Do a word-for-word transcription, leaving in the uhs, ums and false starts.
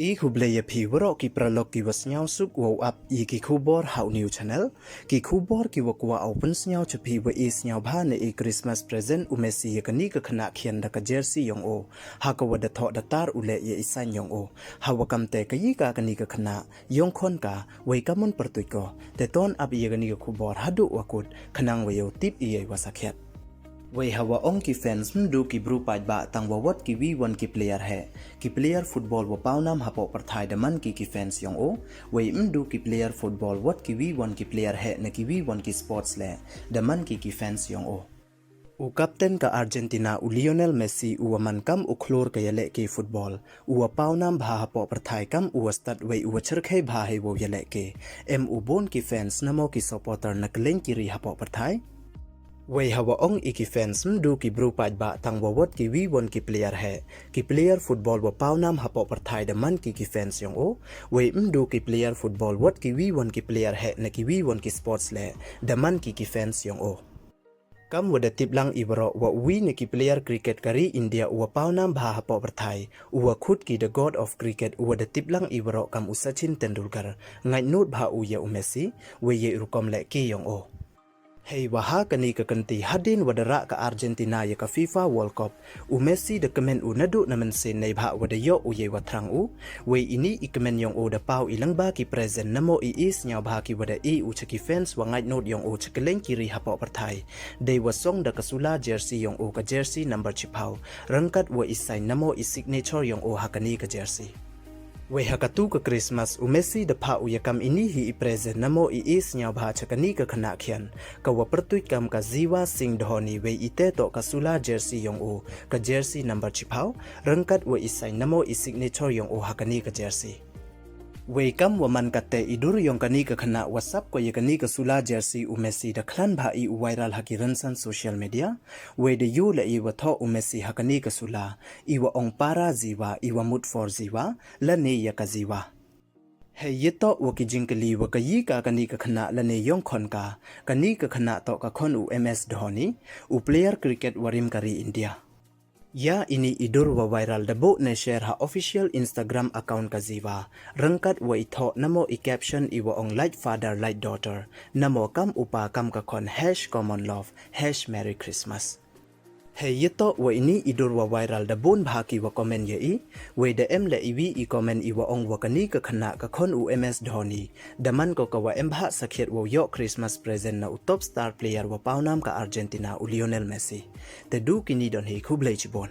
I khublei ya phi waroh ki paralok ki wa sniawsuk wow ap ya ki khubor ha u new channel. Ki khubor ki wa kwah u pynsniaw cha phi wa i sniawbha na i Christmas present u Messi ya kani ka khynnah khian da ka jersey yong o. Ha ka wa da thoh da tar u leh ya i sign yong o. Ha wa kam te ka yi ka kani ka khynnah yong khon ka, wei ka mon pyrtuit ko. Te ton ap ya kani ka khubor haduh wa kut, khnang wa yow tip ya i wa sakhiat. Wei ha wa ong ki fans mdu ki bru paidbah tang wa wat ki wi wan ki player heh, ki player football wa pawnam hapoh pyrthai da man ki ki fans yong o. Wei mdu ki player football wat ki wi wan ki player heh na ki wi wan ki sports leh, da man ki ki fans yong o. U captain ka Argentina u Lionel Messi u wa man kam u khlur ka yalehke football, u wa pawnam bha hapoh pyrthai kam u wa stad wei u wa chyrkhei bha hei wow yalehke. Em u bun ki fans namo ki supporter na kylleng ki ri hapoh pyrthai. Wei ha wa ong i ki fans mdu ki bru paidbah tang wa wat ki wi wan ki player heh, ki player football wa pawnam hapoh pyrthai da man ki ki fans yong o. Wei mdu ki player football wat ki wi wan ki player heh na ki wi wan ki sports leh, da man ki ki fans yong o. Kam wa da tip lang i waroh wa u wi na ki player cricket ka ri India u wa pawnam bha hapoh pyrthai, u wa khut ki the god of cricket u wa da tip lang i waroh kam u Sachin Tendulkar, ngait nud bha u ya u Messi, wei ya i rukom lehke yong o. Hei wa ha kani ka kynti hadien wa da rah ka Argentina ya ka FIFA World Cup, u Messi da kmen u naduh na mynsiem neibhah wa da yoh u ya i wa thrang u. Wei ini i kmen yong o da paw i lyngba ki present namo i i sniawbha ki wa da e u cha ki fans wa ngait nud yong o cha kylleng ki ri hapoh pyrthai. Dei wa song da ka sula jersey yong o ka jersey number chiphaw, ryngkat wa i sign namo i signature yong o ha kani ka jersey. Wei ha katu ka Christmas u Messi da phah u ya kam ini hi i present namo i i sniawbha cha kani ka khynnah khian, ka wa pyrtuit kam ka Jiva Singh Dhoni, wei i te toh ka sula jersey yong o, ka jersey number chiphaw, ryngkat wa i sign namo i signature yong o ha kani ka jersey. Wei kam wa man kate i dur yong kani ka khynnah wa sap ko ya kani ka sula jersey u Messi da khlan bha i u viral ha ki rynsan social media. Wei da yoh leh i wa thoh u Messi ha kani ka sula, i wa ong para Jiva, i wa mut for Jiva, lane ya ka Jiva. Hei ya toh wa ki jingkylli wa ka yi ka kani ka khynnah lane yong khon ka, kani ka khynnah toh ka khon u M S Dhoni, u player cricket wa rim ka ri India. Ya ini i dur wa viral da buh ne share ha official Instagram account ka Jiva, ryngkat wa i thoh namo i caption i wa ong like father like daughter, namo kam u pa kam ka khon, hash common love, hash merry Christmas. Hei ya toh wa ini i dur wa viral da bun bha ki wa comment ya i, wei da em leh i wi i comment i wa ong wa kani ka khynnah ka khon u M S Dhoni, da man ko ka wa em bha sakhiat wow yoh Christmas present na u top star player wa pawnam ka Argentina u Lionel Messi. Te du kini don hi, khublei chibun.